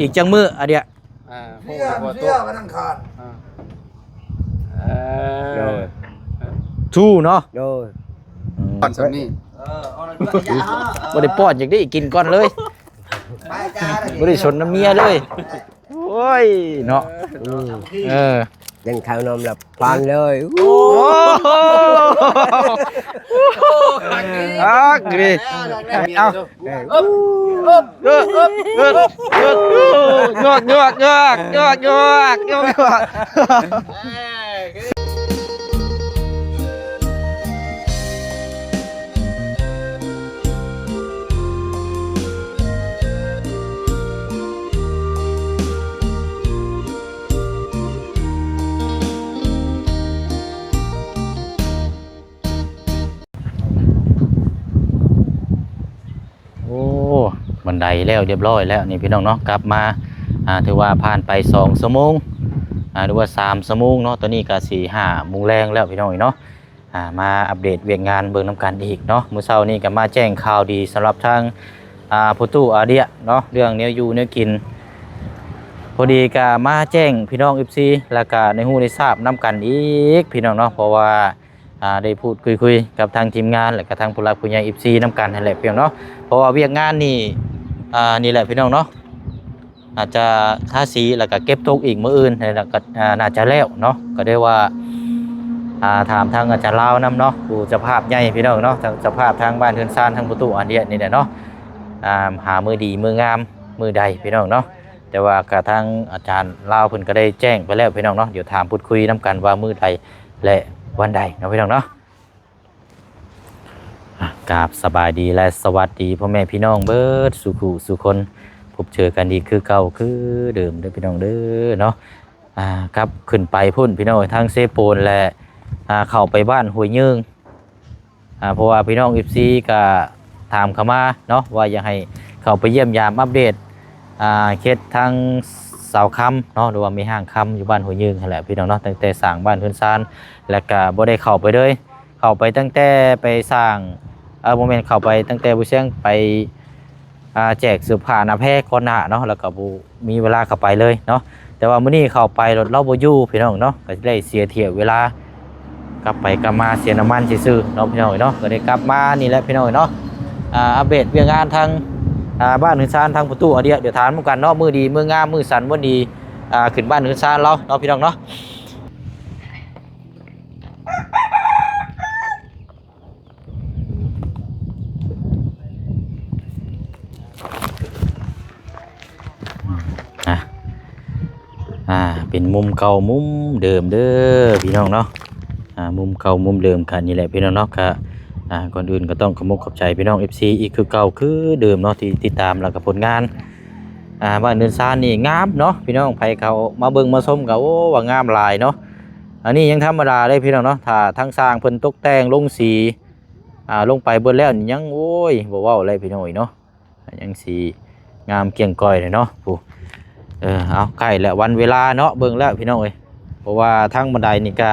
ອີກຈັກມື້ອາດຽ? ອ່າ ເພຍ ເພຍວັນອັງຄານ ອ່າ ເອີ ໂດຍ ທູເນາະ ໂດຍ ອືມ ກ່ອນສ່ຳນີ້ ເອີ ບໍ່ໄດ້ປ້ອນຫຍັງເດ້ ກິນກ່ອນເລີຍ ບໍ່ໄດ້ສົນນຳເມຍເລີຍ ໂອ້ຍເນາະ ເອີ ກິນເຂົ້ານຳລະ ພານເລີຍ ໂອ້ ໂອ້ ຄັກດີ ເອົາ ເອີ ເອີ ເອີ ເອີ ຍອກ ຍອກ ຍອກ ຍອກ ຍອກ ຍອກ ຍອກ. ໂອ້ ບັນໄດແລ້ວຮຽບຮ້ອຍແລ້ວນີ້ພີ່ນ້ອງເນາະ ກັບມາ ອ່າ ຖືວ່າຜ່ານໄປສອງຊົ່ວໂມງ ອ່າ ຫຼືວ່າສາມຊົ່ວໂມງເນາະ ຕອນນີ້ກະຊິຫ້າໂມງແລງແລ້ວພີ່ນ້ອງເອີຍເນາະ. ອ່າ ມາອັບເດດວຽກງານເບິ່ງນຳກັນອີກເນາະ ມື້ເຊົ້ານີ້ກໍມາແຈ້ງຂ່າວດີສຳລັບທາງ ອ່າ ພໍ່ຕູ້ອາເດຍເນາະ ເລື່ອງແນວຢູ່ແນວກິນ ພໍດີກໍມາແຈ້ງພີ່ນ້ອງເອັຟຊີ ແລ້ວກໍໄດ້ຮູ້ໄດ້ຊາບນຳກັນອີກພີ່ນ້ອງເນາະ ເພາະວ່າ ອ່າ ໄດ້ພູດຄຸຍກັບທາງທີມງານ ແລ້ວກໍທາງຜູ້ຫຼັກຜູ້ໃຫຍ່ເອັຟຊີນຳກັນຫັ້ນແຫຼະພີ່ນ້ອງເນາະ ເພາະວ່າວຽກງານນີ້ ອ່າ ນີ້ແຫຼະພີ່ນ້ອງເນາະ ອາດຈະທາສີ ແລ້ວກະເກັບຕົກອີກມື້ອື່ນ ແລ້ວກະ ອ່າ ໜ້າຈະແລ້ວເນາະ ກໍໄດ້ວ່າ ອ່າ ຖາມທາງອາຈານລາວນຳເນາະ ຜູ້ເຈົ້າພາບໃຫຍ່ພີ່ນ້ອງເນາະ ເຈົ້າພາບທາງບ້ານເຮືອນຊານທາງປະຕູອາດຽນີ້ແຫຼະເນາະ ອ່າ ຫາມື້ດີມື້ງາມມື້ໃດພີ່ນ້ອງເນາະ ແຕ່ວ່າກະທາງອາຈານລາວເພິ່ນກໍໄດ້ແຈ້ງໄປແລ້ວພີ່ນ້ອງເນາະ ດຽວຖາມພູດຄຸຍນຳກັນວ່າມື້ໃດ ແລະ ວັນໃດເນາະພີ່ນ້ອງເນາະ. ອ່ະ ກາບສະບາຍດີ ແລະ ສະຫວັດດີພໍ່ແມ່ພີ່ນ້ອງເບິດສູ່ຜູ້ສູ່ຄົນ ພົບເຈີກັນອີກຄືເກົ່າຄືເດີມເດີພີ່ນ້ອງເດີເນາະ ອ່າ ກັບຂຶ້ນໄປພຸ້ນພີ່ນ້ອງເອີຍ ທາງເຊໂປນ ແລະ ອ່າ ເຂົ້າໄປບ້ານຫ້ວຍຍືງ ອ່າ ເພາະວ່າພີ່ນ້ອງເອັຟຊີກະຖາມເຂົ້າມາເນາະ ວ່າຢາກໃຫ້ເຂົ້າໄປຢ້ຽມຢາມອັບເດດ ອ່າ ເຂດທາງສາວຄຳເນາະ ຫຼືວ່າແມ່ຮ້າງຄຳ ຢູ່ບ້ານຫ້ວຍຍືງຫັ້ນແຫຼະພີ່ນ້ອງເນາະ ຕັ້ງແຕ່ສ້າງບ້ານເຮືອນຊານ ແລ້ວກະບໍ່ໄດ້ເຂົ້າໄປເລີຍ ເຂົ້າໄປຕັ້ງແຕ່ໄປສ້າງ ເອີ ບໍ່ແມ່ນ ເຂົ້າໄປຕັ້ງແຕ່ບໍ່ຊຽງໄປ ອ່າ ແຈກເສື້ອຜ້າໜ້າແພກ່ອນໜ້າເນາະ ແລ້ວກໍບໍ່ມີເວລາເຂົ້າໄປເລີຍເນາະ ແຕ່ວ່າມື້ນີ້ເຂົ້າໄປລົດລາວບໍ່ຢູ່ພີ່ນ້ອງເນາະ ກໍໄດ້ເສຍຖ້ຽວເວລາ ກັບໄປກັບມາເສຍນ້ຳມັນຊື່ໆເນາະ ພີ່ນ້ອງເອີຍເນາະ ກໍໄດ້ກັບມານີ້ແຫຼະພີ່ນ້ອງເອີຍເນາະ ອ່າ ອັບເດດວຽກງານທາງ ອ່າ ບ້ານເຮືອນຊານທາງປະຕູອາດຽ ດຽວຖາມນຳກັນເນາະ ມື້ດີມື້ງາມ ມື້ສັນວັນດີ ອ່າ ຂຶ້ນບ້ານເຮືອນຊານລາວເນາະ ພີ່ນ້ອງເນາະ. ອ່າ ອ່າ ເປັນມຸມເກົ່າມຸມເດີມເດີພີ່ນ້ອງເນາະ ອ່າ ມຸມເກົ່າມຸມເດີມກັນນີ້ແຫຼະພີ່ນ້ອງເນາະ ກະ ອ່າ ກ່ອນອື່ນກໍຕ້ອງຂອບອົກຂອບໃຈພີ່ນ້ອງເອັຟຊີອີກຄືເກົ່າຄືເດີມເນາະ ທີ່ຕິດຕາມ ແລ້ວກໍຜົນງານ ອ່າ ບ້ານເນີນຊານນີ້ງາມເນາະ ພີ່ນ້ອງ ໃຜເຂົ້າມາເບິ່ງມາຊົມກໍ ໂອ້ ວ່າງາມຫຼາຍເນາະ. ອັນນີ້ຍັງທຳມະດາເດ້ພີ່ນ້ອງເນາະ ຖ້າທາງຊ່າງເພິ່ນຕົກແຕ່ງລົງສີ ອ່າ ລົງໄປເບິດແລ້ວນີ້ຍັງ ໂອ້ຍ ບໍ່ເວົ້າເລີຍພີ່ນ້ອງເອີຍເນາະ ຍັງສີງາມກ້ຽງກ້ອຍເລີຍເນາະ ຜູ້ ເອີ ເອົາ ໃກ້ແລ້ວວັນເວລາເນາະ ເບິ່ງແລ້ວພີ່ນ້ອງເອີຍ ເພາະວ່າທາງບັນໄດນີ້ກະ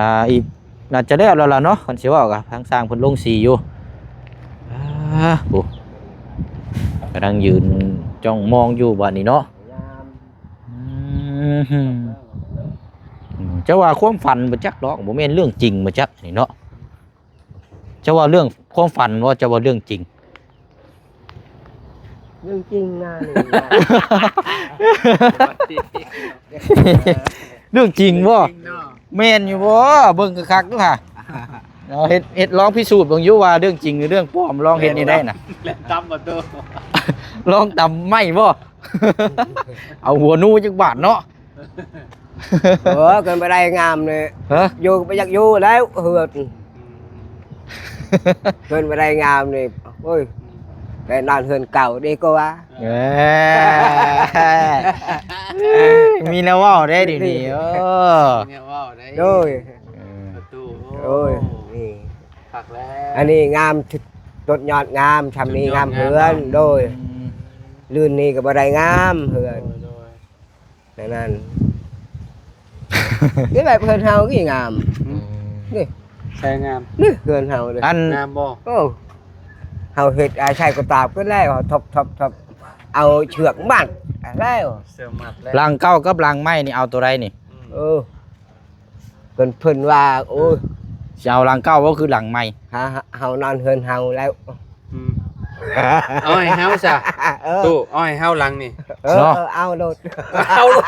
ອ່າ ອີກ ໜ້າຈະແລ້ວແລ້ວລະເນາະ ຄັນຊິເວົ້າກະ ທາງຊ່າງເພິ່ນລົງສີຢູ່ ອ່າ ຜູ້ ກຳລັງຢືນຈ້ອງມອງຢູ່ບາດນີ້ເນາະ ອືມ ເຈົ້າວ່າຄວາມຝັນບໍ່ຈັກດອກ ບໍ່ແມ່ນເລື່ອງຈິງບໍ່ຈັກນີ້ເນາະ ເຈົ້າວ່າເລື່ອງຄວາມຝັນບໍ່ ເຈົ້າວ່າເລື່ອງຈິງ? ເລື່ອງຈິງນະ ເລື່ອງຈິງບໍ່? ເລື່ອງຈິງເນາະ ແມ່ນຢູ່ບໍ່? ເບິ່ງຄັກໆດູຫາ ເອົາ ເຮັດ ເຮັດລອງພິສູດເບິ່ງຢູ່ວ່າເລື່ອງຈິງຫຼືເລື່ອງປອມ ລອງເຮັດນີ້ໄດ້ນະ ລອງຕຳບໍ່ຕູ້ ລອງຕຳໄມ້ບໍ່? ເອົາຫົວໜູຈັກບາດເນາະ. ໂອ້ ເກີນໄປໄດ້ງາມນີ້ ຮະ ຢູ່ກໍບໍ່ຢາກຢູ່ແລ້ວເຮືອນ ເກີນໄປໄດ້ງາມນີ້ ໂອ້ຍ ໄປນອນເຮືອນເກົ່າດີກວ່າ ເອີ ມີແນວເວົ້າເດ້ດຽວນີ້ ເອີ ມີແນວເວົ້າເດ້ ໂດຍ ເອີ ປະຕູ ໂອ້ຍ ນີ້ ຄັກແລ້ວ ອັນນີ້ງາມ ສຸດຍອດງາມ ຊ່ຳນີ້ງາມເຮືອນ ໂດຍ ອືມ ລື່ນນີ້ກໍບໍ່ໄດ້ງາມເຮືອນ ໂດຍ ໂດຍ ແນວນັ້ນ ນີ້ແຫຼະເຮືອນເຮົານີ້ງາມ ອືມ ນີ້ ໃສງາມ ນີ້ເຮືອນເຮົານີ້ ອັນ ງາມບໍ່? ໂອ້ ເຮົາເຮັດອາໄສກໍຕາບຂຶ້ນແລ້ວ ທົບໆໆ ເອົາເຊືອກມັດແລ້ວ. ເຊືອກມັດແລ້ວ. ຫຼັງເກົ່າກັບຫຼັງໃໝ່ນີ້ເອົາໂຕໃດນີ້? ອືມ ເອີ ເພິ່ນ ເພິ່ນວ່າ ໂອ້ຍ ຊິເອົາຫຼັງເກົ່າບໍ່ ຄືຫຼັງໃໝ່? ຫາ ເຮົານອນເຮືອນເຮົາແລ້ວ. ອືມ ເອົາໃຫ້ເຮົາຊະ. ເອີ ຕູ້ ເອົາໃຫ້ເຮົາຫຼັງນີ້. ເອີ ເນາະ ເອົາໂລດ ເອົາໂລດ.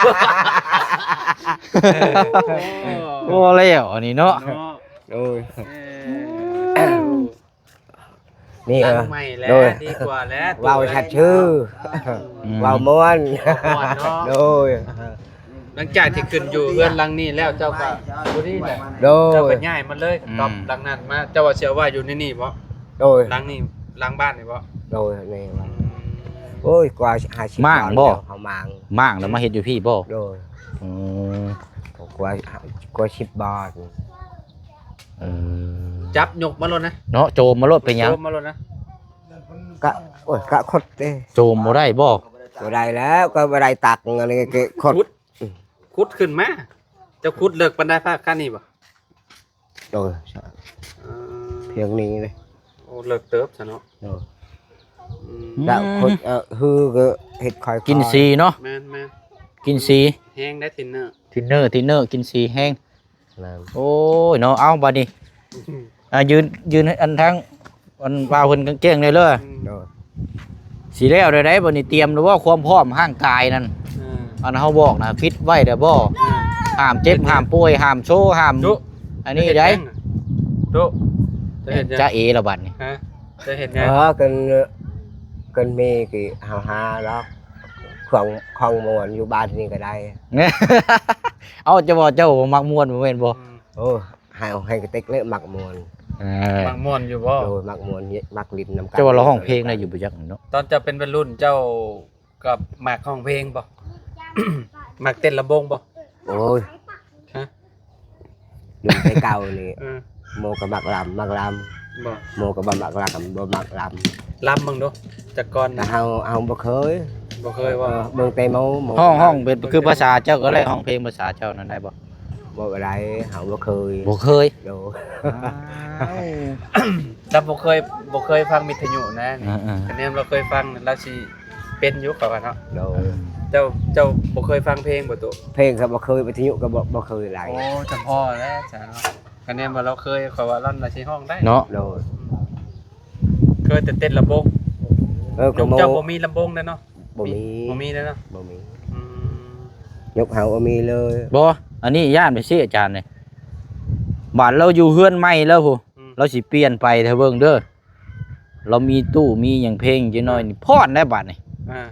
ໂອ້ ບໍ່ແລ້ວອັນນີ້ເນາະ. ເນາະ ໂອ້ຍ ເອີ ນີ້ ຫຼັງໃໝ່ແລ້ວ ໂດຍ ດີກວ່າແລ້ວ ເວົ້າຊັດຊື່ ອືມ ເວົ້າມ່ວນ ມ່ວນເນາະ. ໂດຍ ຫຼັງຈາກທີ່ຂຶ້ນຢູ່ເຮືອນຫຼັງນີ້ແລ້ວ ເຈົ້າກໍບໍ່ດີແຫຼະ. ໂດຍ ເຈົ້າກໍຍ້າຍມາເລີຍ. ອືມ ຕອບຫຼັງນັ້ນມາ ເຈົ້າວ່າຊິເອົາໄວ້ຢູ່ໃນນີ້ບໍ່? ໂດຍ ຫຼັງນີ້ ຫຼັງບ້ານນີ້ບໍ່? ໂດຍ ນີ້ ອືມ ໂອ້ຍ ກວ່າຫ້າສິບ ມ້າງບໍ່? ເຮົາມ້າງ ມ້າງແລ້ວມາເຮັດຢູ່ພີ້ບໍ່? ໂດຍ ອືມ ກວ່າ ກວ່າສິບບາດ. ເອີ ຈັບຍົກມາໂລດນະ ເນາະ ໂຈມມາໂລດ. ເປັນຫຍັງ? ໂຈມມາໂລດນະ. ກະ ໂອ້ຍ ກະຄົດເດ້. ໂຈມບໍ່ໄດ້ບໍ່? ບໍ່ໄດ້ແລ້ວ ກໍບໍ່ໄດ້ຕັກ ອັນນີ້ກະຄົດ ຂຸດ ຂຸດຂຶ້ນມາ. ເຈົ້າຂຸດເລິກປານໃດ ພາກຄັນນີ້ບໍ່? ໂອ້ຍ ເອີ ພຽງນີ້ເດ້. ໂອ້ ເລິກເຕີບຊະເນາະ. ໂດຍ ອືມ ກະຄົດ ເອີ ຄືກະເຮັດຄ່ອຍໆ ກິນສີເນາະ. ແມ່ນໆ ກິນສີແຮງໄດ໋ ທິນເນີ ທິນເນີ ທິນເນີ ກິນສີແຮງ. ແມ່ນ ໂອ້ຍເນາະ. ເອົາ ບາດນີ້ ອ່າ ຢືນ ຢືນໃຫ້ອັນທາງ ອັນວ່າເພິ່ນແຈ້ງແດ່ເດີ. ອືມ ໂດຍ ຊິແລ້ວແລ້ວໃດ໋ ບາດນີ້ ຕຽມແລ້ວບໍ່ ຄວາມພ້ອມຮ່າງກາຍນັ້ນ? ເອີ ອັນເຮົາບອກນະ ຟິດໄວ້ແລ້ວບໍ່? ເອີ ຫ້າມເຈັບ ຫ້າມປ່ວຍ ຫ້າມໂຊ ຫ້າມ ຕຸ ອັນນີ້ໃດ໋. ຕຸ ຈະເອລະບາດນີ້ ຮະ ຈະເຮັດຫຍັງ? ເອີ ກັນ ກັນມີກີ້ເຮົາຫາດອກ ຂອງ ຂອງມ່ວນຢູ່ບ້ານນີ້ກໍໄດ້. ເອົາ ຈະວ່າເຈົ້າບໍ່ມັກມ່ວນບໍ່ແມ່ນບໍ່? ອືມ ໂອ້ ໃຫ້ ໃຫ້ກະຕິກເລີຍ ມັກມ່ວນ. ເອີ ມັກມ່ວນຢູ່ບໍ່? ໂດຍ ມັກມ່ວນ ມັກຫຼິ້ນນຳກັນ. ເຈົ້າວ່າລາວຮ້ອງເພງໄດ້ຢູ່ບໍ່ຈັກເນາະ. ຕອນເຈົ້າເປັນໄວລຸ້ນ ເຈົ້າກໍມັກຮ້ອງເພງບໍ່? ມັກເຕັ້ນລຳວົງບໍ່? ໂອ້ຍ ຮະ ລຸ້ນແຕ່ເກົ່ານີ້ ເອີ ໂມກໍມັກລຳ ມັກລຳ ບໍ່? ໂມກໍບໍ່ມັກລຳ ບໍ່ມັກລຳ. ລຳເບິ່ງດູຈັກກ່ອນ. ແຕ່ເຮົາ ເຮົາບໍ່ເຄີຍ ບໍ່ເຄີຍບໍ່? ເອີ ເບິ່ງແຕ່ໂມ ໂມ ຮ້ອງ ຮ້ອງເປັນ ຄືພາສາເຈົ້າກໍໄດ້ ຮ້ອງເພງພາສາເຈົ້ານັ້ນໄດ້ບໍ່? ບໍ່ໄດ້ ເຮົາບໍ່ເຄີຍ ບໍ່ເຄີຍ. ໂດຍ ອ້າວ ລາວບໍ່ເຄີຍ ບໍ່ເຄີຍຟັງວິທະຍຸນະ. ເອີໆ ຄັນແມ່ນລາວເຄີຍຟັງ ລາວຊິເປັນຢູ່ ຂ້ອຍວ່າເນາະ. ໂດຍ ເຈົ້າ ເຈົ້າບໍ່ເຄີຍຟັງເພງບໍ່ຕຸ? ເພງກໍບໍ່ເຄີຍ ວິທະຍຸກໍບໍ່ ບໍ່ເຄີຍຫຼາຍ. ໂອ້ ຈຳພໍແລ້ວຊັ້ນເນາະ. ຄັນແມ່ນວ່າລາວເຄີຍ ຂ້ອຍວ່າລາວໜ້າຊິຮ້ອງໄດ້ເນາະ. ໂດຍ ເຄີຍແຕ່ເຕັ້ນລຳວົງ. ເອີ ກໍ ຍົກເຈົ້າບໍ່ມີລຳວົງເດ້ເນາະ. ບໍ່ມີ ບໍ່ມີເດ້ເນາະ. ບໍ່ມີ ອືມ ຍົກເຮົາບໍ່ມີເລີຍ. ບໍ່ ອັນນີ້ຢ້ານໄປຊີ້ອາຈານນີ້ ບາດລາວຢູ່ເຮືອນໃໝ່ແລ້ວພຸ້ນ ອືມ ລາວຊິປ່ຽນໄປ ຖ້າເບິ່ງເດີ ລາວມີຕູ້ມີຫຍັງເພງຈັກໜ້ອຍນີ້ ອືມ ພ້ອນແລ້ວບາດນີ້. ອ່າ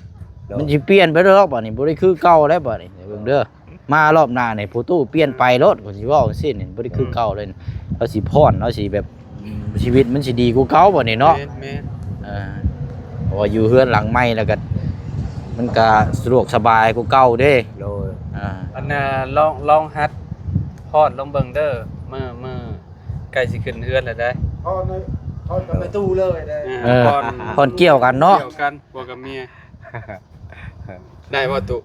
ມັນຊິປ່ຽນໄປແລ້ວບາດນີ້ ບໍ່ໄດ້ຄືເກົ່າແລ້ວບາດນີ້ ເບິ່ງເດີ. ມາລອບໜ້ານີ້ ພໍ່ຕູ້ປ່ຽນໄປໂລດ ຂ້ອຍຊິເວົ້າຈັ່ງຊີ້ນີ້ ບໍ່ໄດ້ຄືເກົ່າເລີຍ. ອືມ ລາວຊິຜ່ອນ ລາວຊິແບບ ຊີວິດມັນຊິດີກວ່າເກົ່າບາດນີ້ເນາະ. ແມ່ນໆ ເອີ ເພາະວ່າຢູ່ເຮືອນຫຼັງໃໝ່ແລ້ວກໍ ມັນກໍສະດວກສະບາຍກວ່າເກົ່າເດ້. ໂດຍ ອ່າ ອັນນ່າ ລອງ ລອງຫັດຜ່ອນລອງເບິ່ງເດີ ມື້ ມື້ໃກ້ຊິຂຶ້ນເຮືອນແລ້ວໃດ໋. ຜ່ອນ ຜ່ອນກັບແມ່ຕູ້ເລີຍໃດ໋. ເອີ ເອີ ຜ່ອນ ຜ່ອນກ່ຽວກັນເນາະ ກ່ຽວກັນ ຜົວກັບເມຍ ໄດ້ບໍ່ຕຸ?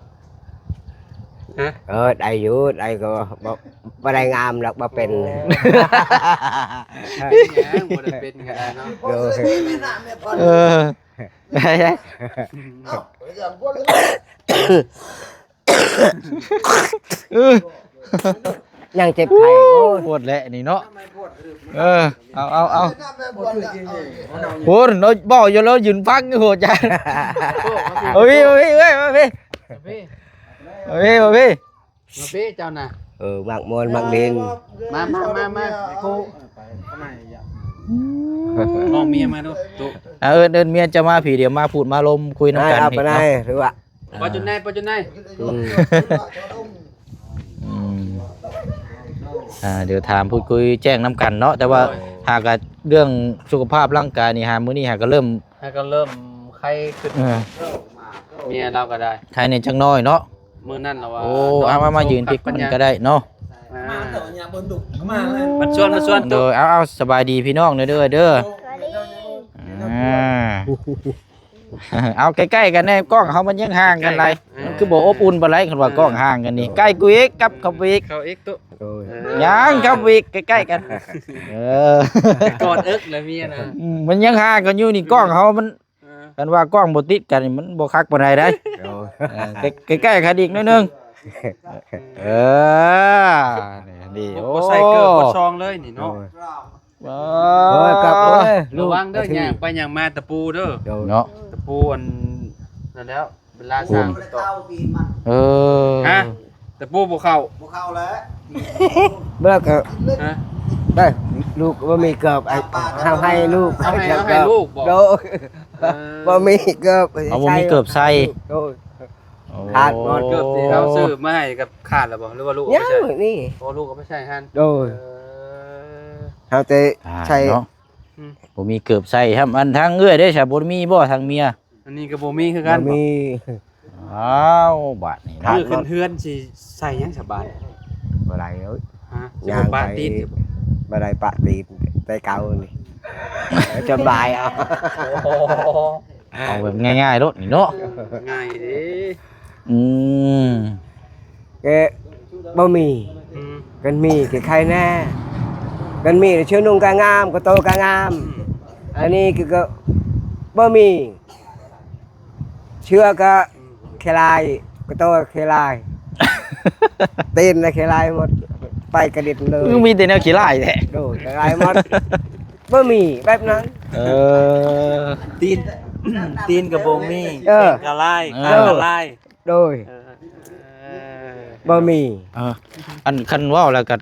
ຮະ ເອີ ໄດ້ຢູ່ ໄດ້ກໍບໍ່ ບໍ່ໄດ້ງາມດອກ ບໍ່ເປັນ. ໂອ້ ເປັນຫຍັງ ບໍ່ໄດ້ເປັນກໍໄດ້ເນາະ. ໂດຍ ເອີ ໄດ້ ໄດ້ ເອົ້າ ເອີ ຍັງເຈັບໄຂ້ ໂອ້ຍ ປວດແຫຼະນີ້ເນາະ. ເອີ ເອົາ ເອົາ ເອົາ ໂອ້ຍ ເນາະ ເວົ້າຢູ່ແລ້ວຢືນຟັງຢູ່ ອາຈານ. ເອົາພີ່ ເອົາພີ່ ເອີຍ ເອົາພີ່ ເອົາພີ່ ເອົາພີ່ ເອົາພີ່ ມາເປ້ເຈົ້ານະ. ເອີ ມັກມ່ວນມັກຫຼິ້ນ. ມາ ມາ ມາ ມາ ອືມ ນ້ອງເມຍມາດູຕຸ. ອ່າ ເອີ້ນ ເອີ້ນເມຍເຈົ້າມາພີ້ ດຽວມາພູດມາລົມຄຸຍນຳກັນ. ເອົາໄປໄດ້ ເນາະ ຫຼືວ່າ ອ່າ ປະຈຸນໃນ ປະຈຸນໃນ. ອືມ ອືມ ອ່າ ດຽວຖາມພູດຄຸຍແຈ້ງນຳກັນເນາະ ແຕ່ວ່າ ໂດຍ ຫາກະເລື່ອງສຸຂະພາບຮ່າງກາຍນີ້ ຫາມື້ນີ້ຫາກະເລີ່ມ ຫາກະເລີ່ມໄຄຂຶ້ນ. ເອີ ເມຍລາວກໍໄດ້ ໄຄແດ່ຈັກໜ້ອຍເນາະ. ມື້ນັ້ນລາວວ່າ ໂອ້ ເອົາມາ ມາຢືນຕິດກັນກໍໄດ້ເນາະ. ອ່າ ມາຊວນ ມາຊວນ. ໂດຍ ເອົາ ເອົາ ສະບາຍດີພີ່ນ້ອງເດີ ເດີ ເດີ. ສະບາຍດີ ອ່າ ເອົາໃກ້ໆກັນແດ່ ກ້ອງເຮົາມັນຍັງຫ່າງກັນຫຼາຍ. ໃກ້ໆກັນ ມັນຄືບໍ່ອົບອຸ່ນປານໃດ ຄັນວ່າກ້ອງຫ່າງກັນນີ້. ເອີ ໃກ້ກູອີກ ກັບເຂົ້າໄປອີກ ເຂົ້າອີກຕຸ. ໂດຍ ເອີ ຍັງກັບອີກ ໃກ້ໆກັນ. ເອີ ກອດເອິກແລ້ວເມຍນະ. ອືມ ມັນຍັງຫ່າງກັນຢູ່ນີ້ ກ້ອງເຮົາມັນ ເອີ ຄັນວ່າກ້ອງບໍ່ຕິດກັນນີ້ມັນບໍ່ຄັກປານໃດເດ້. ໂອ້ ເອີ ໃກ້ໆກັນອີກໜ້ອຍໜຶ່ງ. ເອີ ນີ້ ບໍ່ ໂອ້ ບໍ່ໃສ່ເກີບບໍ່ຊອງເລີຍນີ້ເນາະ. ໂອ້ຍ ໂອ້ຍ ກັບ ໂອ້ຍ ລະວັງເດີ ກະຖື ຍ່າງໄປຍ່າງມາຕະປູເດີ. ໂດຍ ເນາະ ຕະປູອັນນັ້ນແລ້ວ ເວລາສ້າງ ເອີ ຮະ ຕະປູບໍ່ເຂົ້າ ບໍ່ເຂົ້າແລ້ວ ບໍ່ເຂົ້າ ຮະ ໄດ້ ລູກບໍ່ມີເກີບ ເຮົາໃຫ້ລູກ ເຮົາໃຫ້ ເຮົາໃຫ້ລູກບໍ? ໂດຍ ເອີ ບໍ່ມີເກີບ ເຮົາບໍ່ມີເກີບໃສ່ ໂດຍ ໂອ້ ຂາດໝົດ ເກີບທີ່ເຮົາຊື້ມາໃຫ້ກໍຂາດແລ້ວບໍ ຫຼືວ່າລູກເອົາໄປໃສ່? ຍັງນີ້ ໂອ້ ລູກເອົາໄປໃສ່ຫັ້ນ ໂດຍ ເອີ ເຮົາແຕ່ໃສ່ ເນາະ ອືມ ບໍ່ມີເກີບໃສ່ຊ້ຳ. ອັນທາງເອື້ອຍເດ້ຊະ ບໍ່ມີບໍ່ທາງເມຍ? ອັນນີ້ກໍບໍ່ມີຄືກັນ ບໍ່ມີ. ອ້າວ ບາດນີ້ ເນາະ ມື້ຂຶ້ນເຮືອນຊິໃສ່ຫຍັງສະບາດ? ບໍ່ໄດ້ເອີຍ ຮະ ຊິບໍ່ປະຕີນ ບໍ່ໄດ້ປະຕີນແຕ່ເກົ່ານີ້ ຈົນບາຍເອົາ ໂອ້ ເອົາແບບງ່າຍໆໂລດນີ້ເນາະ ງ່າຍເດ້ ອືມ ກໍບໍ່ມີ ອືມ ຄັນມີກໍໄຄແນ່ ຄັນມີເສື້ອນຸ່ງກໍງາມ ກະໂຕກໍງາມ ອືມ ອັນນີ້ກໍ ກໍບໍ່ມີ ເສື້ອກໍ ອືມ ເຄລາຍ ກະໂຕກໍເຄລາຍ ຕີນນະເຄລາຍໝົດ ໄປກະດິດເລີຍ ຄືມີແຕ່ແນວເຄລາຍແທ້ ໂດຍ ເຄລາຍໝົດ ບໍ່ມີແບບນັ້ນ ເອີ ຕີນ ຕີນກໍບໍ່ມີ ເອີ ແຂ້ງກໍລາຍ ເອີ ຂາກໍລາຍ ໂດຍ ເອີ ບໍ່ມີ ເອີ ອັນຄັນເວົ້າແລ້ວກໍ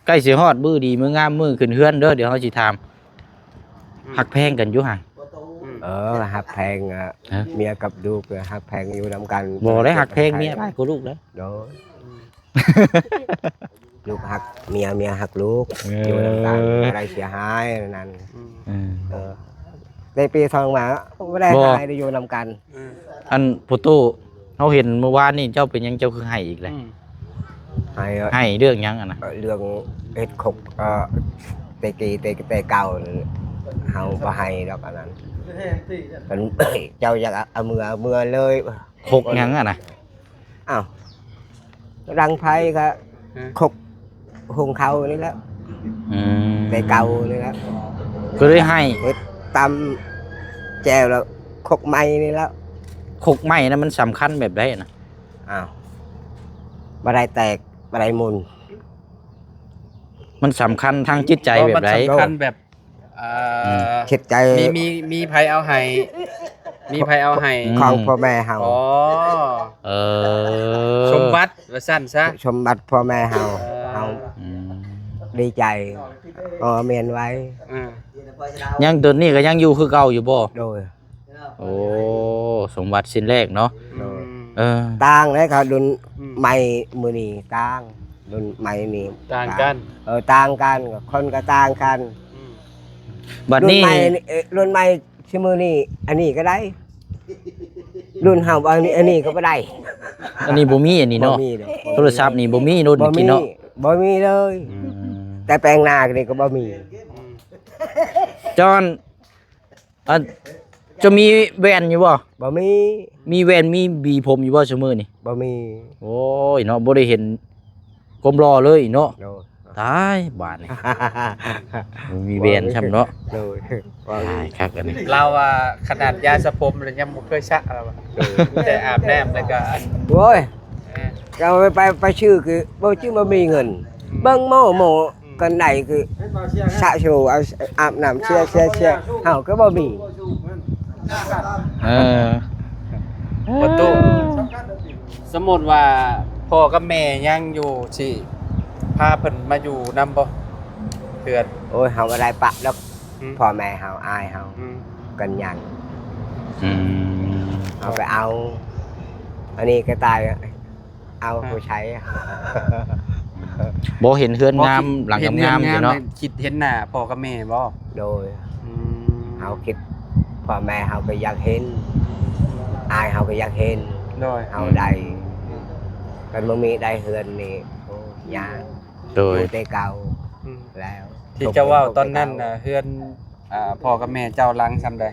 ໃກ້ຊິຮອດມື້ດີມື້ງາມ ມື້ຂຶ້ນເຮືອນເດີ ດຽວເຮົາຊິຖາມ ອືມ ຮັກແພງກັນຢູ່ຫະ? ອືມ ເອີ ຮັກແພງ ຮະ ເມຍກັບລູກ ຮັກແພງຢູ່ນຳກັນ ບໍ່ໄດ້ຮັກແພງເມຍຫຼາຍກວ່າລູກເດ້ ໂດຍ ອືມ ລູກຮັກເມຍ ເມຍຮັກລູກ ເອີ ຢູ່ນຳກັນ ບໍ່ໄດ້ເສຍຫາຍນັ້ນ ອືມ ເອີ ເອີ ໄດ້ປີສອງມາ ບໍ່ໄດ້ ບໍ່ ຫາຍ ໄດ້ຢູ່ນຳກັນ ເອີ ອັນພໍ່ຕູ້ ເຮົາເຫັນມື້ວານນີ້ ເຈົ້າເປັນຫຍັງ ເຈົ້າຄືໄຫ້ອີກແຫຼະ? ອືມ ໄຫ້ ໄຫ້ເລື່ອງຫຍັງຫັ້ນນະ? ເອີ ເລື່ອງເຮັດຄົກ ເອີ ແຕ່ກີ້ ແຕ່ ແຕ່ເກົ່າ ເຮົາບໍ່ໄຫ້ດອກອັນນັ້ນ ເຈົ້າຢາກເອົາເມືອ ເອົາເມືອເລີຍ ຄົກຫຍັງຫັ້ນນະ? ອ້າວ ດັງໄຟກໍ ຮະ ຄົກ ຫຸງເຂົ້ານີ້ແຫຼະ ອືມ ແຕ່ເກົ່ານີ້ແຫຼະ ກໍເລີຍໃຫ້ ເຮັດຕຳແຈ່ວແລ້ວ ຄົກໃໝ່ນີ້ແຫຼະ ຄົກໃໝ່ນະ ມັນສຳຄັນແບບໃດນະ? ອ້າວ ບໍ່ໄດ້ແຕກ ບໍ່ໄດ້ໝຸ່ນ ມັນສຳຄັນທາງຈິດໃຈແບບໃດ? ມັນສຳຄັນແບບ ເອີ ອືມ ເຮັດໃຈ ມີ ມີ ມີໃຜເອົາໃຫ້ ມີໃຜເອົາໃຫ້ ຂອງ ອືມ ພໍ່ແມ່ເຮົາ ອໍ ເອີ ສົມບັດວ່າຊັ້ນຊະ ສົມບັດພໍ່ແມ່ເຮົາ ເອີ ເຮົາ ອືມ ດີໃຈ ກໍແມ່ນໄວ້ ອືມ ຍັງ ໂຕນີ້ກໍຍັງຢູ່ຄືເກົ່າຢູ່ບໍ່? ໂດຍ ໂອ້ ສົມບັດຊິ້ນແລກເນາະ ໂດຍ ອືມ ເອີ ຕ່າງເດ້ ເຂົາລຸ້ນ ອືມ ໃໝ່ມື້ນີ້ຕ່າງ ລຸ້ນໃໝ່ນີ້ຕ່າງກັນ ຕ່າງ ເອີ ຕ່າງກັນ ຄົນກໍຕ່າງກັນ ອືມ ບັດນີ້ ລຸ້ນໃໝ່ ເອີ ລຸ້ນໃໝ່ ຊຸມື້ນີ້ ອັນນີ້ກໍໄດ້ ລຸ້ນເຮົາ ອັນນີ້ ອັນນີ້ກໍບໍ່ໄດ້ ອັນນີ້ບໍ່ມີ ອັນນີ້ເນາະ ບໍ່ມີດອກ ໂທລະສັບນີ້ບໍ່ມີ ລຸ້ນ ບໍ່ມີ ເນາະ ບໍ່ມີເລີຍ ອືມ ແຕ່ແປງໜ້ານີ້ກໍບໍ່ມີ ອືມ ຈອນ ອັນ ເຈົ້າມີແວ່ນຢູ່ບໍ່? ບໍ່ມີ ມີແວ່ນ ມີຫວີຜົມຢູ່ບໍ່ຊຸມື້ນີ້? ບໍ່ມີ ໂອ້ຍເນາະ ບໍ່ໄດ້ເຫັນຄວາມຫຼໍ່ເລີຍເນາະ ໂດຍ ຕາຍບາດນີ້ ບໍ່ມີແວ່ນຊ້ຳເນາະ ໂດຍ ຕາຍຄັກອັນນີ້ ລາວວ່າຂະໜາດຢາສະຜົມລະຍັງບໍ່ເຄີຍສະ ລາວວ່າ ໂດຍ ແຕ່ອາບນ້ຳແລ້ວກໍ ໂອ້ຍ ເອີ ເຈົ້າໄປ ໄປຊື້ຄືບໍ່ຈື່ ບໍ່ມີເງິນ ອືມ ເບິ່ງໝໍ ໝໍ ອືມ ກັນໄດຄືສະໂຊ ອາບນ້ຳເຊຍໆ ເຮົາກໍບໍ່ມີ ເອີ ປະຕູ ສົມມຸດວ່າພໍ່ກັບແມ່ຍັງຢູ່ ຊິພາເພິ່ນມາຢູ່ນຳບໍ່ ເພື່ອນ? ໂອ້ຍ ເຮົາບໍ່ໄດ້ປະດອກ ອືມ ພໍ່ແມ່ເຮົາ ອ້າຍເຮົາ ອືມ ກັນຍັງ ອືມ ເຮົາໄປເອົາ ອັນນີ້ກໍຕາຍ ເອົາ ອ່າ ຜູ້ໃຊ້ ບໍ່ເຫັນເຮືອນງາມ ບໍ່ຄິດ ຫຼັງງາມໆຢູ່ເນາະ ເຫັນເຮືອນງາມ ຄິດເຫັນໜ້າພໍ່ກັບແມ່ບໍ່? ໂດຍ ອືມ ເຮົາຄິດ ພໍ່ແມ່ເຮົາກໍຢາກເຫັນ ອ້າຍເຮົາກໍຢາກເຫັນ ໂດຍ ເຮົາໄດ້ ອືມ ຄັນບໍ່ມີໄດ້ເຮືອນນີ້ ໂອ້ ຍາກ ໂດຍ ຢູ່ແຕ່ເກົ່າ ອືມ ແລ້ວ ທີ່ເຈົ້າເວົ້າຕອນນັ້ນນະ ເຮືອນ ອ່າ ພໍ່ກັບແມ່ເຈົ້າຫຼັງຊ່ຳໃດ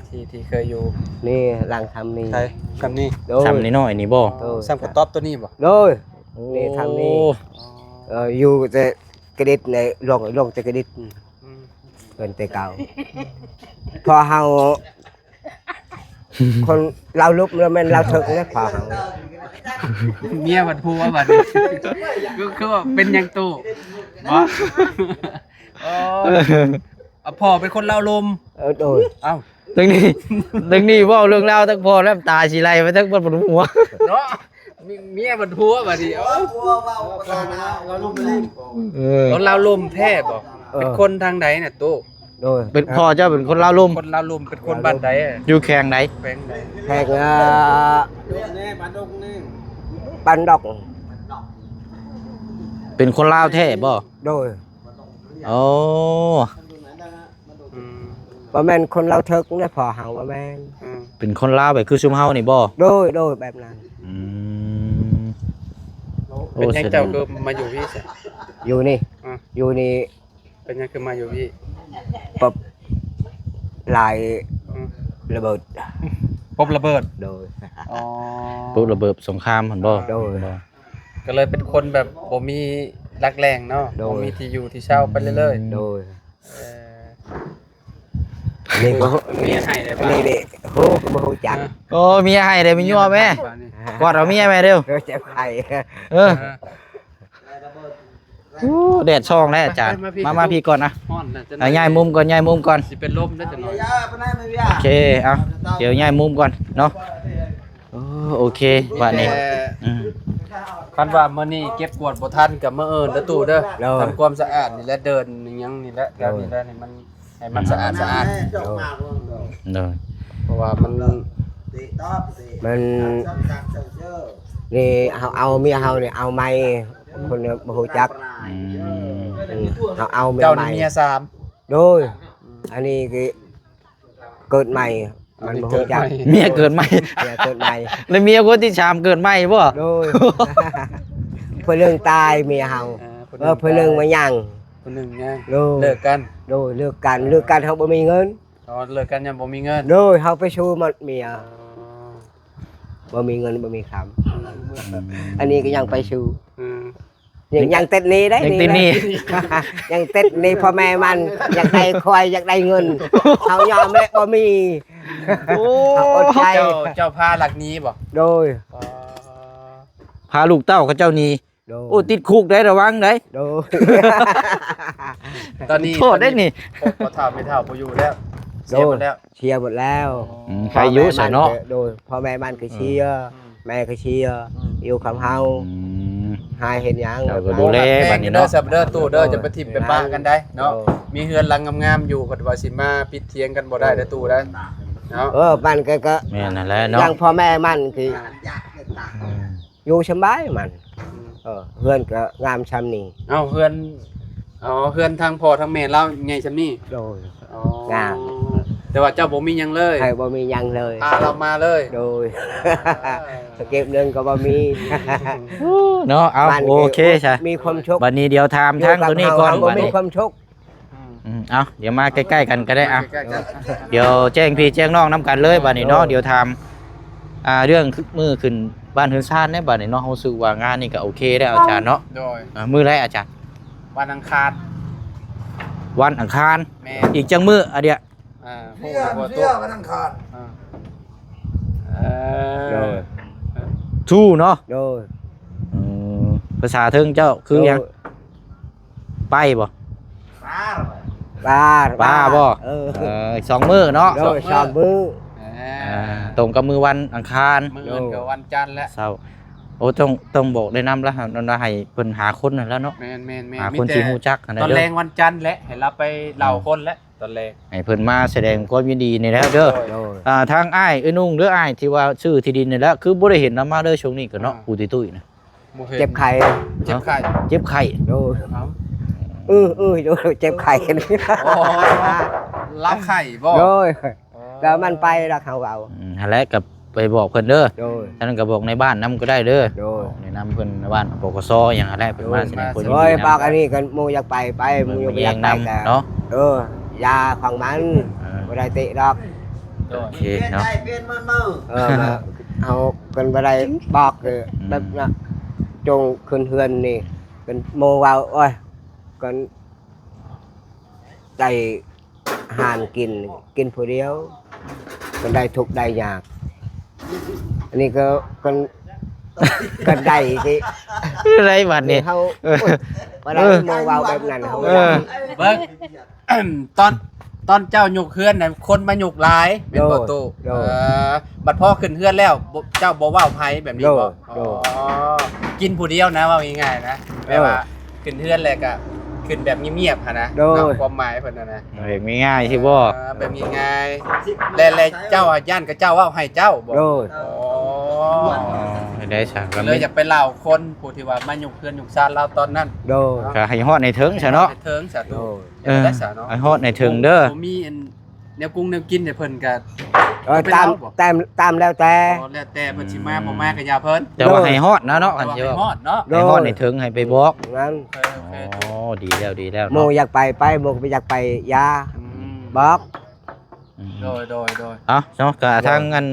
ທີ່ ທີ່ເຄີຍຢູ່? ນີ້ຫຼັງຊ່ຳນີ້ ໃສ ຊ່ຳນີ້ ໂດຍ ຊ່ຳນ້ອຍໆນີ້ບໍ່? ໂດຍ ຊ່ຳກະຕ໊ອບໂຕນີ້ບໍ່? ໂດຍ ໂອ້ ນີ້ຊ່ຳນີ້ ເອີ ຢູ່ແຕ່ກະດິດໃນ ລົງ ລົງແຕ່ກະດິດ ອືມ ເປັນແຕ່ເກົ່າ ພໍເຮົາ ຄົນລາວລຸ່ມ ລະແມ່ນລາວເຖິກແຫຼະພໍ່ເຮົາ. ເມຍບັດຜົວບັດນີ້ ຄື ຄືວ່າເປັນຫຍັງຕູ້ບໍ່? ອໍ ອາ ພໍ່ເປັນຄົນລາວລຸ່ມ. ເອີ ໂດຍ. ເອົ້າ ທັງນີ້ ທັງນີ້ເວົ້າເລື່ອງລາວທັງພໍ່ ນ້ຳຕາຊິໄຫຼໄປທັງບັດຜົວເນາະ. ມີ ເມຍບັດຜົວບັດນີ້. ເອີ ເອີ ຄົນລາວລຸ່ມແທ້ບໍ່? ເອີ ເປັນຄົນທາງໃດນະຕູ້? ໂດຍ ເປັນ ພໍ່ເຈົ້າເປັນຄົນລາວລຸ່ມ. ຄົນລາວລຸ່ມ ເປັນຄົນບ້ານໃດ? ຢູ່ແຂວງໃດ? ແຂວງໃດ? ແຂວງ ເອີ ບ້ານດົກ. ເປັນຄົນລາວແທ້ບໍ່? ໂດຍ. ໂອ້ ອືມ ບໍ່ແມ່ນຄົນລາວເຖິກນະພໍ່ເຮົາ ບໍ່ແມ່ນ. ອືມ ເປັນຄົນລາວແບບຄືຊຸມເຮົານີ້ບໍ່? ໂດຍ ໂດຍ ແບບນັ້ນ. ອືມ ໂອ້ ເປັນຫຍັງເຈົ້າຄືມາຢູ່ພີ້ຊະ? ຢູ່ນີ້ ອືມ ຢູ່ນີ້. ເປັນຫຍັງຄືມາຢູ່ພີ້? ປົບລາຍ ອືມ ລະເບີດ. ປົບລະເບີດ? ໂດຍ. ອໍ ປົບລະເບີດສົງຄາມຫັ້ນບໍ່? ໂດຍ. ກໍເລີຍເປັນຄົນແບບບໍ່ມີຫຼັກແຫຼ່ງເນາະ. ໂດຍ. ບໍ່ມີທີ່ຢູ່ທີ່ເຊົາໄປເລື້ອຍໆ. ໂດຍ. ເອີ ນີ້ກໍເມຍໃຫ້ໄດ້ບໍ່? ນີ້ເດ້ ໂຫ ກໍບໍ່ຮູ້ຈັກ. ໂອ້ ເມຍໃຫ້ໄດ້ ມີຍົວແມ່ ກອດເອົາເມຍແມ່ເດີ້. ເອີ ເຈັບໄຂ້. ເອີ ເອີ ໂອ້ ແດດສ່ອງແລ້ວອາຈານ. ມາ ມາ ມາ ມາ ມາພີ້ກ່ອນນະ. ຮ້ອນແລ້ວ ອ່ະ ຍ້າຍມຸມກ່ອນ ຍ້າຍມຸມກ່ອນ. ຊິເປັນລົມເດີ້ຈັກໜ້ອຍ. ໂອເຄ ເອົາ ດຽວຍ້າຍມຸມກ່ອນເນາະ. ໂອ້ ໂອເຄ ບາດນີ້ ແຕ່ ອືມ ຄັນວ່າມື້ນີ້ເກັບກວາດບໍ່ທັນກໍມື້ອື່ນເດີ້ຕູ້ເດີ້. ໂດຍ. ທຳຄວາມສະອາດນີ້ແຫຼະ ເດີ່ນອີ່ຫຍັງນີ້ແຫຼະ ແຖວນີ້ແຫຼະ ໃຫ້ມັນ ໃຫ້ມັນສະອາດສະອ້ານ. ໂດຍ. ໂດຍ. ເພາະວ່າມັນ ມັນ ນີ້ເຮົາເອົາເມຍເຮົານີ້ເອົາໃໝ່ ຄົນບໍ່ຮູ້ຈັກ. ອືມ ເຮົາເອົາເມຍໃໝ່. ເຈົ້ານີ້ເມຍສາມ. ໂດຍ. ອັນນີ້ຄືເກີດໃໝ່ ມັນບໍ່ຮູ້ຈັກ. ເມຍເກີດໃໝ່ ເມຍເກີດໃໝ່. ແລ້ວເມຍຄົນທີສາມເກີດໃໝ່ບໍ່? ໂດຍ. ຜູ້ໜຶ່ງຕາຍເມຍເຮົາ. ເອີ ຜູ້ໜຶ່ງມາຍັງ ຜູ້ໜຶ່ງຍັງ. ໂດຍ. ເລີກກັນ. ໂດຍ ເລີກກັນ ເລີກກັນ ເຮົາບໍ່ມີເງິນ. ອໍ ເລີກກັນຍ້ອນບໍ່ມີເງິນ. ໂດຍ. ເຮົາໄປຊູໝົດເມຍ. ອໍ ບໍ່ມີເງິນບໍ່ມີຄຳ. ອືມ ອັນນີ້ກໍຍັງໄປຊູ. ອືມ ຍັງ ຍັງຕິດໜີ້ໄດ້. ຍັງຕິດໜີ້ ຍັງຕິດໜີ້ພໍ່ແມ່ມັນ ຢາກໄດ້ຄວາຍ ຢາກໄດ້ເງິນ ເຮົາຍອມແຫຼະ ບໍ່ມີ. ໂອ້ ເຮົາອົດໃຈ. ເຈົ້າ ເຈົ້າພາລັກໜີບໍ່? ໂດຍ. ອໍ ພາລູກເຕົ້າເຂົາເຈົ້າໜີ. ໂດຍ. ໂອ້ ຕິດຄຸກໄດ້ ລະວັງໄດ້. ໂດຍ. ຕອນນີ້ ໂທດໄດ້ນີ້ ພໍ່ເຖົ້າແມ່ເຖົ້າບໍ່ຢູ່ແລ້ວ. ເສຍໝົດແລ້ວ. ໂດຍ. ເສຍໝົດແລ້ວ. ອືມ ໃຜຢູ່ຊະເນາະ. ໂດຍ. ພໍ່ແມ່ມັນກໍເສຍ. ອືມ ແມ່ກໍເສຍ. ອືມ ຢູ່ກັບເຮົາ. ອືມ ຫາເຮັດຫຍັງ ເຈົ້າກໍດູແລບັດນີ້ເນາະ. ເດີ ເດີຕູ້ເດີ ຈະໄປຖິ້ມໄປປະກັນໄດ້ເນາະ. ໂດຍ. ມີເຮືອນຫຼັງງາມໆຢູ່ ເພິ່ນວ່າຊິມາຜິດຖຽງກັນບໍ່ໄດ້ເດີຕູ້ເດີເນາະ. ເອີ ມັນກໍ ກໍແມ່ນນັ້ນແຫຼະເນາະ ຢ່າງພໍ່ແມ່ມັນຄື ອືມ ຢູ່ສະບາຍມັນ. ອືມ ເອີ ເຮືອນກໍງາມຊ່ຳນີ້. ເອົ້າ ເຮືອນ ອໍ ເຮືອນທາງພໍ່ທາງແມ່ລາວໃຫຍ່ຊ່ຳນີ້. ໂດຍ. ອໍ ງາມ ແຕ່ວ່າເຈົ້າບໍ່ມີຫຍັງເລີຍ. ໃຫ້ ບໍ່ມີຫຍັງເລີຍ. ພາລາວມາເລີຍ. ໂດຍ. ເອີ ສະເກັບເງິນກໍບໍ່ມີ. ເນາະ. ເອົາ ໂອເຄຊະ ມີຄວາມສຸກ. ບັດນີ້ດຽວຖາມທາງໂຕນີ້ກ່ອນ ຢູ່ກັບເຮົາ ເຮົາບໍ່ມີຄວາມສຸກ. ອືມ ອືມ ເອົາ ດຽວມາໃກ້ໆກັນກໍໄດ້. ເອົາ ມາໃກ້ໆກັນ ດຽວແຈ້ງພີ່ແຈ້ງນ້ອງນຳກັນເລີຍບັດນີ້ເນາະ. ໂດຍ. ດຽວຖາມ ອ່າ ເລື່ອງມື້ຂຶ້ນບ້ານເຮືອນຊານໃນບັດນີ້ເນາະ. ຮູ້ສຶກວ່າງານນີ້ກໍໂອເຄແລ້ວອາຈານເນາະ. ໂດຍ. ອ່າ ມື້ໃດອາຈານ? ວັນອັງຄານ. ວັນອັງຄານ. ແມ່ນ. ອີກຈັກມື້ອາດຽ? ອ່າ ເພຍ ເພຍວັນອັງຄານ. ອ່າ ເອີ ໂດຍ. ທູເນາະ. ໂດຍ. ອືມ ພາສາເທິງເຈົ້າຄືຫຍັງ? ໂດຍ. ໄປບໍ່? ປາ ປາ ປາບໍ່? ເອີ ເອີ ສອງມື້ເນາະ. ໂດຍ ສອງມື້. ອ່າ ອ່າ ຕົງກັບມື້ວັນອັງຄານ. ມື້ອື່ນກໍວັນຈັນແຫຼະ ເຊົ້າ. ໂອ້ ຕ້ອງ ຕ້ອງບອກແນະນຳລະ ວ່າໃຫ້ເພິ່ນຫາຄົນຫັ້ນແຫຼະເນາະ. ແມ່ນໆໆ. ຫາຄົນທີ່ຮູ້ຈັກຫັ້ນແຫຼະ. ຕອນແລງວັນຈັນແຫຼະ ໃຫ້ລາວໄປເລົ່າຄົນແຫຼະ ຕອນແລງ ໃຫ້ເພິ່ນມາສະແດງຄວາມຍິນດີນີ້ແຫຼະເດີ. ໂດຍ. ໂດຍ. ອ່າ ທາງອ້າຍ ເອື້ອຍນຸ່ງ ຫຼື ອ້າຍທີ່ວ່າຊື່ທີ່ດິນນີ້ແຫຼະ ຄືບໍ່ໄດ້ເຫັນລະມາເດີຊ່ວງນີ້ກໍເນາະ. ອ່າ ປູຕິຕຸ້ຍນະ ບໍ່ເຫັນ. ເຈັບໄຂ້ ເຈັບໄຂ້ ເຈັບໄຂ້. ໂດຍ. ເອົ້າ ເອີ ເອີ ໂດຍ ເຈັບໄຂ້. ອໍ ລາວໄຂ້ບໍ່? ໂດຍ. ອໍ ແລ້ວມັນໄປລະ ເຂົາເວົ້າ. ອືມ ຫັ້ນແຫຼະ ກໍໄປບອກເພິ່ນເດີ. ໂດຍ. ສະນັ້ນກໍບອກໃນບ້ານນຳກໍໄດ້ເດີ. ໂດຍ. ແນະນຳເພິ່ນໃນບ້ານ ປກສ ຫຍັງຫັ້ນແຫຼະ ເພິ່ນມາສະແດງຄວາມຍິນດີນຳ. ໂອ້ຍ ບອກອັນນີ້ກໍໝູ່ຢາກໄປ ໄປ ໝູ່ຢາກໄປກໍ ເນາະ. ເອີ ຢ່າຂອງມັນ. ເອີ ບໍ່ໄດ້ຕິດອກ. ໂອເຄເນາະ. ເອີ ເຮົາກໍບໍ່ໄດ້ບອກ ອືມ ແບບນະ ຈົ່ງຂຶ້ນເຮືອນນີ້ ເປັນໝູ່ເວົ້າ ໂອ້ຍ ກໍໄດ້ ຫານກິນ ກິນຜູ້ດຽວ. ກໍໄດ້ທຸກໄດ້ຍາກ. ອັນນີ້ກໍ ກໍ ກໍໄດ້ທີ່ ຄືໄດ້ບັດນີ້ ເຮົາ ເອີ ໂອ້ຍ ບໍ່ໄດ້ ເອີ ມາເວົ້າແບບນັ້ນ ເຮົາ ເອີ ເບິ່ງ ຕອນ ຕອນເຈົ້າຍົກເຮືອນນະ ຄົນມາຍົກຫຼາຍແມ່ນບໍ່? ໂດຍ ຕູ້ ໂດຍ ເອີ ບັດພໍຂຶ້ນເຮືອນແລ້ວ ບໍ່ ເຈົ້າບໍ່ເວົ້າໃຜແບບນີ້ບໍ່? ໂດຍ ອໍ ໂດຍ ກິນຜູ້ດຽວນະ ເວົ້າງ່າຍໆນະ ແບບວ່າ ເອີ ຂຶ້ນເຮືອນແລ້ວກະຂຶ້ນແບບງຽບໆຫັ້ນນະ ໂດຍ ເນາະ ຄວາມໝາຍເພິ່ນຫັ້ນນະ ເຮັດງ່າຍໆຊິບໍ່? ເອີ ແບບງ່າຍໆ ແລະ ແລະເຈົ້າຢ້ານຂະເຈົ້າເວົ້າໃຫ້ເຈົ້າບໍ່? ໂດຍ ອໍ ເຮັດໄດ້ຊະ ກໍເລີຍຢາກໄປເລົ່າຄົນຜູ້ທີ່ວ່າມາຍົກເຮືອນຍົກຊານລາວຕອນນັ້ນ ໂດຍ ກໍໃຫ້ຮອດໃຫ້ເຖິງຊະເນາະ ໃຫ້ເຖິງຊະ ໂດຍ ເອີ ໃຫ້ຮອດໃຫ້ເຖິງເດີ ບໍ່ມີອັນ ແນວກຸງແນວກິນໃຫ້ເພິ່ນກະ ເອີ ຕາມ ຕາມ ຕາມແລ້ວແຕ່ ອໍ ແລ້ວແຕ່ເພິ່ນຊິມາ ອືມ ບໍ່ມາກະຢ່າເພິ່ນ ແຕ່ວ່າໃຫ້ຮອດນະເນາະ ຄັນຊິເວົ້າ ໃຫ້ຮອດເນາະ ໂດຍ ໃຫ້ຮອດໃຫ້ເຖິງໃຫ້ໄປບອກ ນັ້ນ ໂອເຄ ໂອເຄ ໂອ້ ດີແລ້ວ ດີແລ້ວ ໝູ່ ເນາະ ຢາກໄປ ໄປ ບໍ່ຢາກໄປຢ່າ ອືມ ບອກ ອືມ ໂດຍ ໂດຍ ໂດຍ ເອົ້າ ເນາະ ກະ ໂດຍ ທາງອັນ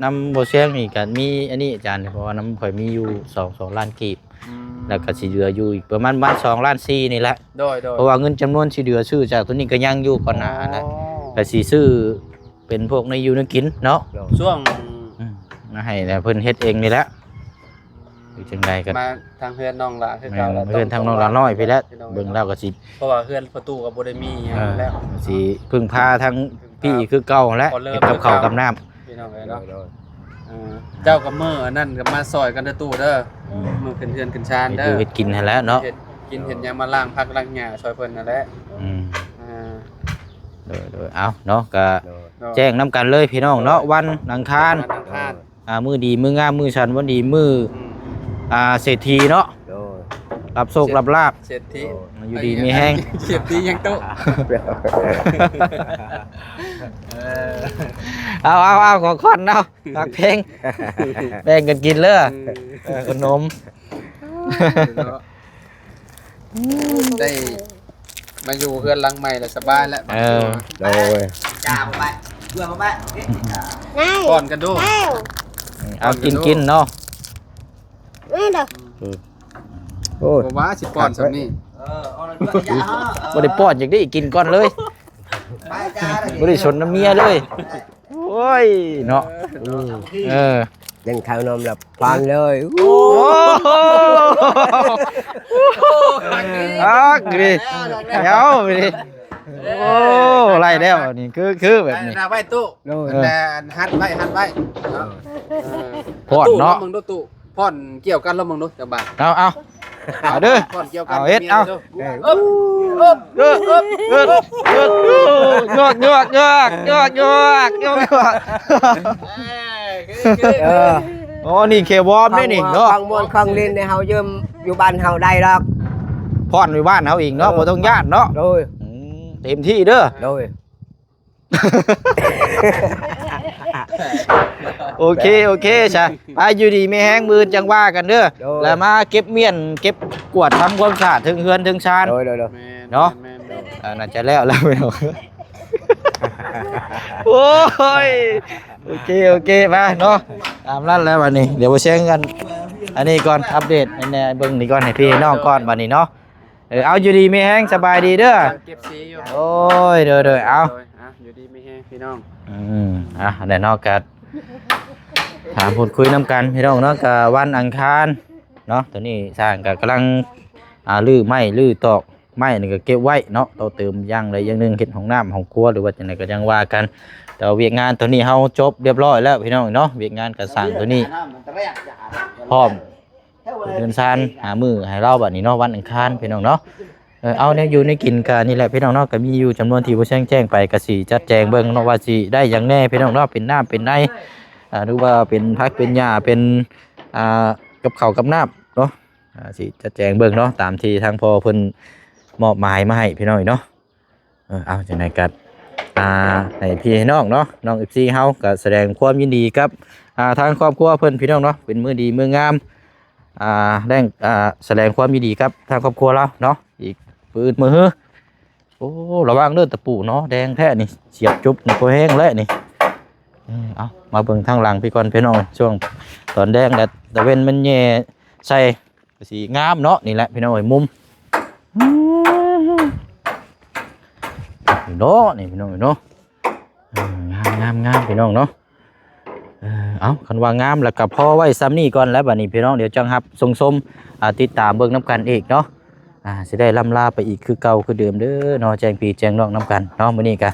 ນຳບໍ່ແຊງນີ້ກະມີອັນນີ້ອາຈານ ເພາະວ່ານຳຂ້ອຍມີຢູ່ສອງ ສອງລ້ານກີບ ອືມ ແລ້ວກໍຊິເຫຼືອຢູ່ອີກປະມານ ປະມານສອງລ້ານສີ່ນີ້ແຫຼະ ໂດຍ ໂດຍ ເພາະວ່າເງິນຈຳນວນທີ່ເຫຼືອຊື້ຈາກໂຕນີ້ກໍຍັງຢູ່ກ່ອນໜ້າຫັ້ນແຫຼະ ອໍ ກໍຊິຊື້ເປັນພວກແນວຢູ່ແນວກິນເນາະ ໂດຍ ຊ່ວງ ອືມ ມາໃຫ້ແຫຼະ ເພິ່ນເຮັດເອງນີ້ແຫຼະ ຢູ່ຈັ່ງໃດກໍ ມາທາງເຮືອນນ້ອງຫຼ້າຄືເກົ່າ ແມ່ນ ແຫຼະ ເຮືອນທາງນ້ອງຫຼ້ານ້ອຍພີ້ແຫຼະ ເບິ່ງແລ້ວກໍຊິ ເພາະວ່າເຮືອນປະຕູກໍບໍ່ໄດ້ມີຫຍັງແລ້ວ ເອີ ຊິເພິ່ງພາທາງ ພີ່ຄືເກົ່າແຫຼະ ເຮັດກັບເຂົ້າກັບນ້ຳ ພີ່ນ້ອງເອີຍເນາະ ໂດຍ ເອີ ເຈົ້າກັບມື້ອັນນັ້ນກໍມາຊ່ອຍກັນເດີຕູ້ເດີ ອືມ ມື້ຂຶ້ນເຮືອນຂຶ້ນຊານເດີ ເຮັດຢູ່ເຮັດກິນຫັ້ນແຫຼະເນາະ ເຮັດກິນເຮັດຫຍັງ ມາລ້າງຜັກລ້າງຫຍ້າຊ່ອຍເພິ່ນຫັ້ນແຫຼະ ອືມ ອ່າ ໂດຍ ໂດຍ ເອົາເນາະ ກະ ໂດຍ ແຈ້ງນຳກັນເລີຍພີ່ນ້ອງເນາະ ວັນອັງຄານ ວັນອັງຄານ ອ່າ ມື້ດີມື້ງາມ ມື້ສັນວັນດີ ມື້ ອືມ ອ່າ ເສດຖີເນາະ ໂດຍ ຮັບໂຊກ ເສດ ຮັບລາບ ເສດຖີ ໂດຍ ຢູ່ດີມີແຮງ ເສດຖີຫຍັງຕູ້ ເອີ ເອົາ ເອົາ ເອົາ ຂອງຂວັນເອົາ ຮັກແພງ ແບ່ງກັນກິນເລີຍ ອືມ ເອີ ຂະໜົມ ເນາະ ໄດ້ມາຢູ່ເຮືອນຫຼັງໃໝ່ແລ້ວສະບາຍແລ້ວ ເອີ ໂດຍ ຈ້າບໍ່ໄປ ເພື່ອບໍ່ໄປ ນາຍ ປ້ອນກັນດູ ແລ້ວ ເອົາກິນ ກິນເນາະ ແມ່ນດອກ ອືມ ໂອ້ຍ ບໍ່ວ່າຊິປ້ອນສ່ຳນີ້ ເອີ ເອົາລະດ້ວຍ ບໍ່ໄດ້ປ້ອນຫຍັງເດ້ ກິນກ່ອນເລີຍ ໄປຈ້າ ບໍ່ໄດ້ສົນນຳເມຍເລີຍ ໂອ້ຍເນາະ ເອີ ເອີ ຍັງເຂົ້ານອມແລ້ວພານເລີຍ ໂອ້ ໂອ້ ອັກດີ ເອົານີ້ ໂອ້ ໄລ່ແລ້ວນີ້ ຄື ຄືແບບນີ້ ໄວ້ຕູ້ ໂດຍ ເອີ ແຕ່ຫັດໄວ້ ຫັດໄວ້ ເອີ ເອີ ພ້ອນເນາະ ຕູ້ລອງເບິ່ງດູຕູ້ ພ້ອນກ່ຽວກັນລອງເບິ່ງດູຈັກບາດ ເອົາ ເອົາ ເອົາເດີ ພ້ອນກ່ຽວກັນ ເອົາເຮັດ ເອົາ ເອີ ເອີ ເອີ ເອີ ເອີ ເອີ ຍອກ ຍອກ ຍອກ ຍອກ ຍອກ ຍອກ ຍອກ ເອີ ໂອ້ ນີ້ແຄ່ວອມເດ້ນີ້ເນາະ ຂອງມ່ວນຂອງຫຼິ້ນນີ້ເຮົາຢືມຢູ່ບ້ານເຮົາໄດ້ດອກ ພ້ອນຢູ່ບ້ານເຮົາເອງເນາະ ເອີ ບໍ່ຕ້ອງຢ້ານເນາະ ໂດຍ ອືມ ເຕັມທີ່ເດີ ໂດຍ ໂອເຄ ໂອເຄຊະ ໄປ ຢູ່ດີມີແຮງ ມື້ອື່ນຈັ່ງວ່າກັນເດີ ໂດຍ ແລ້ວມາເກັບມ້ຽນ ເກັບກວາດທຳຄວາມສະອາດເທິງເຮືອນເທິງຊານ ໂດຍ ໂດຍ ໂດຍ ແມ່ນ ເນາະ ແມ່ນ ແມ່ນ ໂດຍ ອ່າ ໜ້າຈະແລ້ວແລ້ວ ໂອ້ຍ ໂອເຄ ໂອເຄ ມາເນາະ ຕາມນັ້ນແລ້ວບັດນີ້ ດຽວບໍ່ແຊງກັນ ອັນນີ້ກ່ອນ ອັບເດດໃຫ້ແນ່ ເບິ່ງນີ້ກ່ອນ ໃຫ້ພີ່ໃຫ້ນ້ອງກ່ອນບັດນີ້ເນາະ ເອີ ເອົາ ຢູ່ດີມີແຮງ ສະບາຍດີເດີ ກຳລັງເກັບສີຢູ່ ໂອ້ຍ ໂດຍ ໂດຍ ເອົາ ໂດຍ ອ່ະ ຢູ່ດີມີແຮງພີ່ນ້ອງ ອືມ ອ່ະ ແລ້ວເນາະ ກະຖາມພູດຄຸຍນຳກັນພີ່ນ້ອງເນາະ ກະວັນອັງຄານເນາະ ຕອນນີ້ຊ່າງກະກຳລັງ ອ່າ ຮື້ໄມ້ຮື້ຕອກໄມ້ນີ້ກະເກັບໄວ້ເນາະ ຕໍ່ເຕີມຢ່າງໃດຢ່າງໜຶ່ງ ເຮັດຫ້ອງນ້ຳຫ້ອງຄົວ ຫຼືວ່າຈັ່ງໃດກະຍັງວ່າກັນ ແຕ່ວ່າວຽກງານຕອນນີ້ເຮົາຈົບລຽບຮ້ອຍແລ້ວພີ່ນ້ອງເນາະ ວຽກງານກະສ້າງໂຕນີ້ ພ້ອມ ເດີນຊານຫາມື້ໃຫ້ລາວບັດນີ້ເນາະ ວັນອັງຄານພີ່ນ້ອງເນາະ ເອີ ເອົາແນວຢູ່ແນວກິນກະນີ້ແຫຼະພີ່ນ້ອງເນາະ ກະມີຢູ່ຈຳນວນທີ່ບໍ່ແຊງແຈ້ງໄປ ກະຊິຈັດແຈງເບິ່ງເນາະ ວ່າຊິໄດ້ຫຍັງແນ່ພີ່ນ້ອງເນາະ ເປັນນ້ຳເປັນໃນ ອ່າ ຫຼືວ່າເປັນຜັກເປັນຫຍ້າ ເປັນ ອ່າ ກັບເຂົ້າກັບນ້ຳເນາະ ອ່າ ຊິຈັດແຈງເບິ່ງເນາະ ຕາມທີ່ທາງພໍ່ເພິ່ນມອບໝາຍມາໃຫ້ພີ່ນ້ອງເນາະ. ເອີ ເອົາ ຈັ່ງໃດກໍ ອ່າ ໃຫ້ພີ່ໃຫ້ນ້ອງເນາະ ນ້ອງເອັຟຊີເຮົາກໍສະແດງຄວາມຍິນດີກັບ ອ່າ ທາງຄອບຄົວເພິ່ນພີ່ນ້ອງເນາະ ເປັນມື້ດີມື້ງາມ ອ່າ ແລງ ອ່າ ສະແດງຄວາມຍິນດີກັບທາງຄອບຄົວລາວເນາະ ອີກມື້ອື່ນມື້ຮື ໂອ້ ລະວັງເດີຕະປູເນາະ ແດງແທ້ນີ້ ສຽບຈຸບນີ້ພໍແຮງແລ້ວນີ້ ເອີ ເອົາ ມາເບິ່ງທາງຫຼັງພີ້ກ່ອນພີ່ນ້ອງ ຊ່ວງຕອນແດງແດດຕາເວັນມັນແຍ່ໃສ່ ກໍຊິງາມເນາະ ນີ້ແຫຼະພີ່ນ້ອງເອີຍ ມຸມ ເນາະ ນີ້ພີ່ນ້ອງເອີຍເນາະ ເອີ ງາມໆໆ ພີ່ນ້ອງເນາະ. ເອີ ເອົາ ຄັນວ່າງາມແລ້ວກໍພໍໄວ້ສ່ຳນີ້ກ່ອນແຫຼະ ບັດນີ້ພີ່ນ້ອງ ດຽວຈັ່ງຮັບຊົງຊົມ ອ່າ ຕິດຕາມເບິ່ງນຳກັນອີກເນາະ. ອ່າ ຊິໄດ້ລ່ຳລາໄປອີກຄືເກົ່າຄືເດີມເດີເນາະ ແຈ້ງພີ່ແຈ້ງນ້ອງນຳກັນເນາະ. ມື້ນີ້ກໍ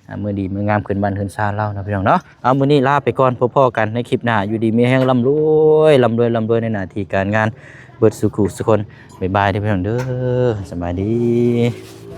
ອ່າ ມື້ດີມື້ງາມຂຶ້ນບ້ານຂຶ້ນຊານລາວເນາະ ພີ່ນ້ອງເນາະ. ເອົາ ມື້ນີ້ລາໄປກ່ອນ ພໍ້ໆກັນໃນຄລິບໜ້າ ຢູ່ດີມີແຮງ ລ່ຳລວຍ ລ່ຳລວຍ ລ່ຳລວຍໃນໜ້າທີ່ການງານ ເບິດສູ່ຄູ່ສູ່ຄົນ. ບາຍບາຍເດີ ພີ່ນ້ອງເດີ ສະບາຍດີ.